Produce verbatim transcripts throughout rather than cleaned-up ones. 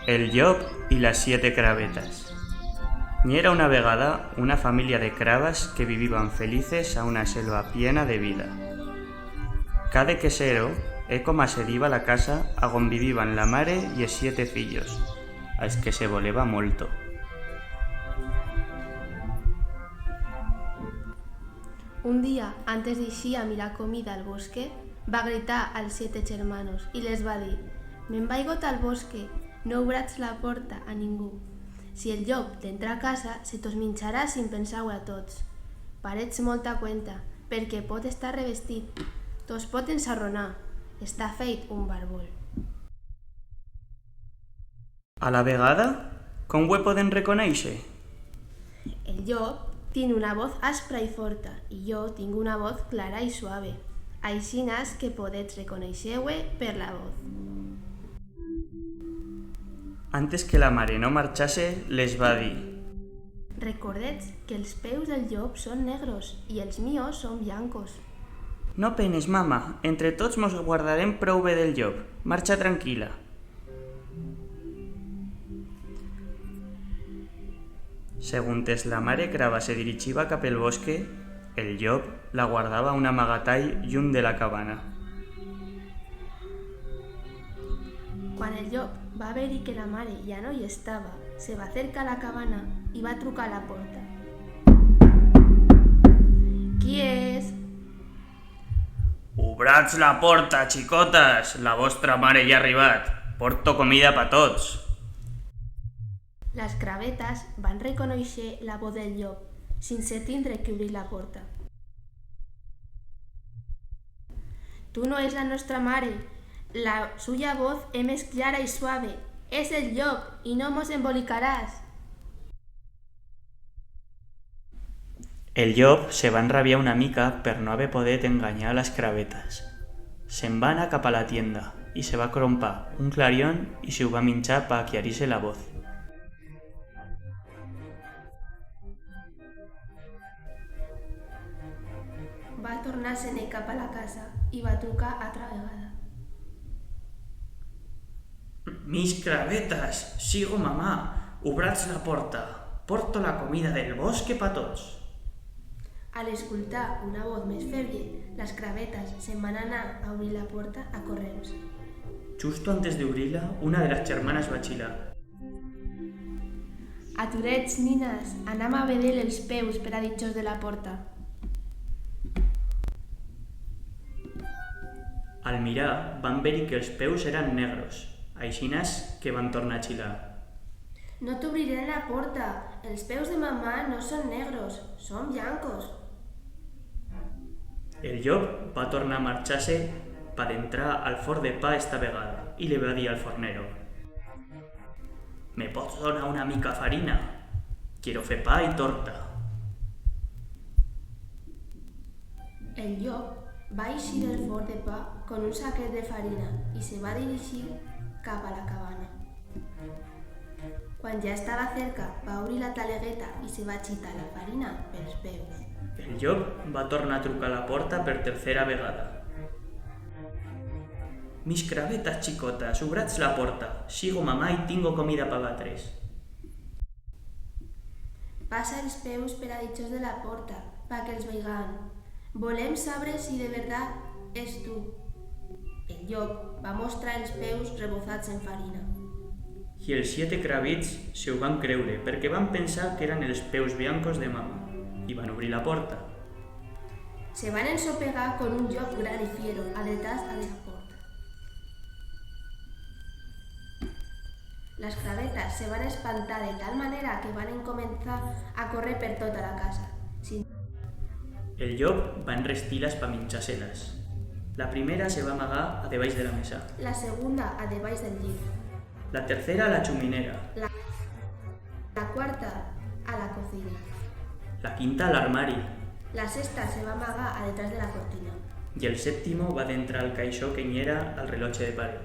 El llop y las siete crabetas. N'i yera una vegada una familia de crabas que viviban felices a una selva plena de vida. Cada quecero, e coma se diba la casa a gon viviban la mare y es siete fillos, as que se voleba molto. Un día, antes d'ixir a mirar comida al bosque, va gritar als siete chermanos y les va dir: «Me'n vaigo ta'l bosque, no ubratz la porta a ningú. Si el llop t'entra a casa, se tos minchará sin pensar-hue a tots. Paretz molta cuenta, perque pot estar revestit. Tos pot ensarronar. Està feit un barbol.» A la vegada, com hue poden reconéixer? El llop tiene una voz aspra y forta, y yo tingo una voz clara y suave. Aixinas que podetz reconéixer-hue per la voz. Antes que la mare no marchase, les va dir: «Recordetz que els peus del llop son negros y els míos son blancos.» «No penes, mama, entre tots mos guardarem prou bé del llop. Marcha tranquila.» Seguntes la mare craba se dirichiba cap el bosque, el llop la guardaba a un amagatall lluny de la cabana. Cuan el llop va verir que la mare ya no i estaba, se va acercar a la cabana y va trucar a la porta. «Qui es?» «Ubratz la porta, chicotas! La vostra mare ya ha arribat. Porto comida pa tots.» Las crabetas van reconoixer la voz del llop, sinse tindre que ubrir la porta. «Tu no es la nostra mare. La suya voz é mes clara y suave. Es el llop y no mos embolicarás.» El llop se va enrabiar una mica per no haber podet enganyar a las crabetas. Se'n va anar cap a la tienda y se va crompar un clarión y se hu va minchar pa acllarir-se la voz. Va tornar-se-ne cap a la casa y va trucar atra vegada. Mis crabetas, sigo mamà, ubratz la porta, porto la comida del bosque pa tots. Al escultar una voz mes feble, las crabetas se'n van anar a ubrir la porta a corrents. Chusto antes de ubrir-la, una de las chermanas va chilar. Aturetz, ninas, anam a veder els peus per a dichós de la porta. Al mirar, van verir que els peus eran negros, aixinas que van tornar a chilar. No t'ubrirem la porta, els peus de mamà no son negros, son blancos. El llop va tornar a marchar-se pa dentrar al forn de pa esta vegada y le va dir al fornero: Me pots donar una mica farina? Quiero fer pa y torta. El llop va eixir del forn de pa con un saquet de farina y se va dirigir cap a la cabana. Cuan ya estaba cerca, va ubrir la talegueta y se va chitar la farina pels peus. El llop va tornar a trucar a la porta per tercera vegada. Mis crabetas chicotas, ubratz la porta, sigo mamà y tingo comida pa vatres. Pasa els peus per a dichós de la porta, pa que els veigam. Volem sabre si de verdat es tu. El llop va mostrar els peus rebozats en farina. Y els siete crabits se hu van creure, perque van pensar que eran els peus blancos de mamà, y van ubrir la porta. Se van ensopegar con un llop gran y fiero a detrás a de la porta. Las crabetas se van espantar de tal manera que van encomenzar a correr per tota la casa, sin... El llop va enrestir-las pa minchar-se-las. La primera se va amagar a debaix de la mesa. La segunda a debaix del llit. La tercera a la chuminera. La, la cuarta a la cocina. La quinta a l'armari. La sexta se va amagar a detrás de la cortina. Y el séptimo va dentrar al caixó que n'i era al reloche de paret.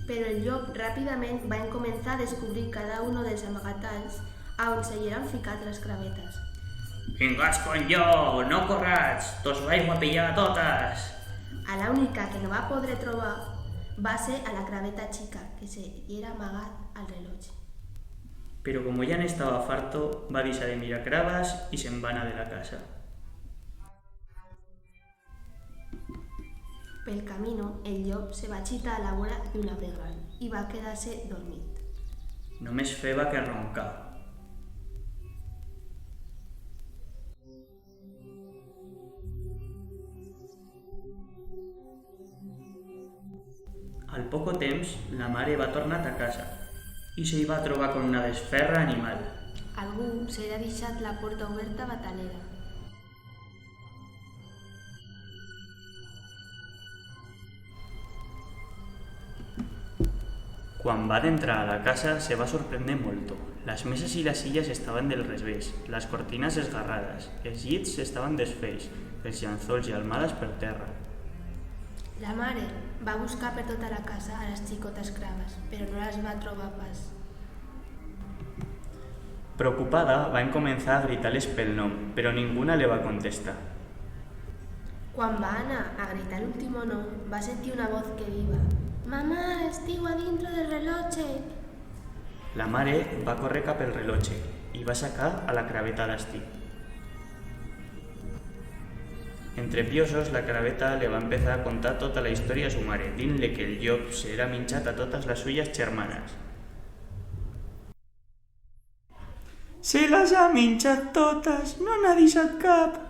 Pero el llop rapidament va encomenzar a descubrir cada uno dels amagatalls a on se yeran ficat las crabetas. Vingats con yo, no corratz, tos vaigo a pillar a totas! A la unica que no va podre trobar va ser a la crabeta chica, que se yera amagat al reloche. Pero como ya n'estaba farto, va dixar de mirar crabas y se'n va anar de la casa. Pel camino, el llop se va chitar a la vora d'un abre gran y va quedar-se dormit. Només feba que roncar. Al poco temps, la mare va tornar ta casa y se i va trobar con una desferra animal. Algú se i ha dixat la puerta uberta batalera. Cuan va dentrar a la casa, se va sorprender molto. Las mesas y las sillas estaban del resvés, las cortinas esgarradas, els llits estaban desfeits, els llanzols y almadas per terra. La mare va buscar per tota la casa a las chicotas crabas, pero no las va trobar pas. Preocupada, va encomenzar a gritar-les pel nom, pero ninguna le va contestar. Cuan va anar a gritar l'ultimo nom, va sentir una voz que diba: «Mamá, estiu adintro del reloche!» La mare va correr cap el reloche y va sacar a la crabeta d'astí. Entre piosos, la crabeta le va empezar a contar tota la historia a su mare, dint-le que el llop se era minchata totas las suyas chermanas. Se las ha minchado totas, no n'ha dixat cap.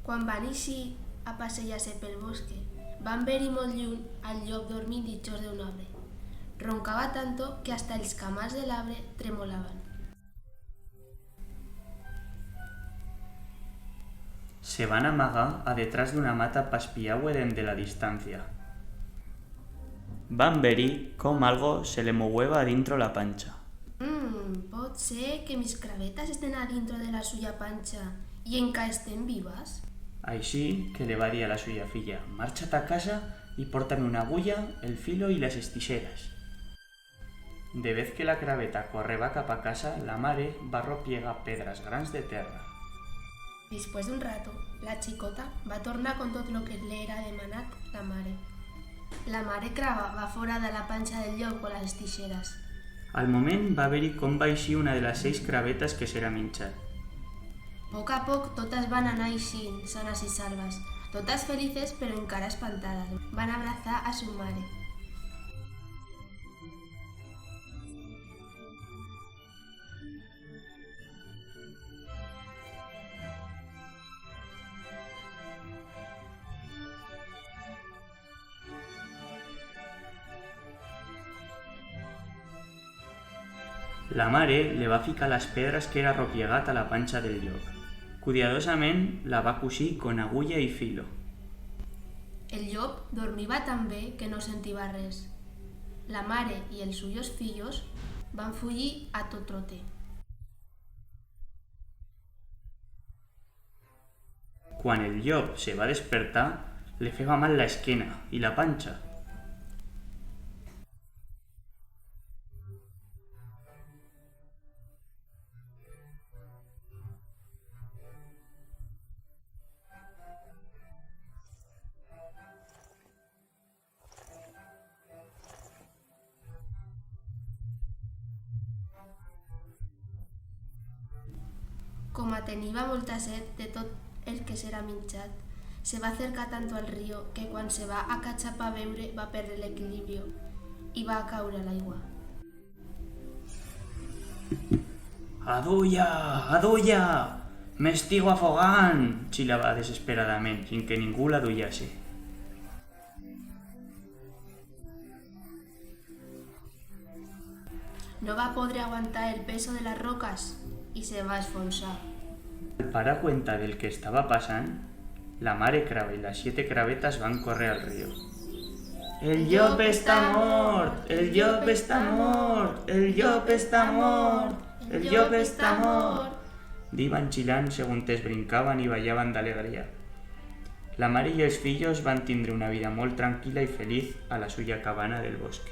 Cuan van eixir a passejar-se pel bosque, van verir molt lluny al llop dormint dichós d'un abre. Roncaba tanto que hasta els camars de l'arbre tremolaban. Se van amagar a detrás d'una mata pa espiar-hue dende la distancia. Van verir com algo se le moueba adintro la pancha. Mm, pot ser que mis crabetas estén adintro de la suya pancha y encara estén vivas? Així que le va dir a la suya filla: «Marcha ta casa y porta-me una agulla, el filo y las estixeras». De vez que la crabeta correba cap a casa, la mare va roplegar pedras grans de terra. Dispués d'un rato, la chicota va tornar con tot lo que le era demanat la mare. La mare craba va fora de la pancha del llop con las estixeras. Al moment va verir com va eixir una de las seis crabetas que s'era minchau. Poc a poc totas van anar eixint, sanas y salvas, totas felices pero encara espantadas. Van abrazar a su mare. La mare le va ficar las pedras que era roplegat a la pancha del llop. Cudiadosament la va cusir con agulla y filo. El llop dormiba tan ben que no sentiba res. La mare y els suyos fillos van fuyir a tot trote. Cuan el llop se va despertar, le feba mal la esquena y la pancha. Coma teniba molta set de tot el que s'era minchat, se va acercar tanto al río que cuan se va acachar pa beure va perder l'equilibrio y va a caure a l'aigua. «Aduya! Aduya! M'estigo afogant!», chilaba desesperadament, sin que ningú l'aduyase. No va podre aguantar el peso de las rocas y se va esfonsar. Al parar cuenta del que estaba pasant, la mare craba y las siete crabetas van correr al río. «El llop está mort! El llop está mort! El llop está mort! El llop está mort!», diban chilant seguntes brincaban y ballaban d'alegría. La mare y els fillos van tindre una vida molt tranquila y feliz a la suya cabana del bosque.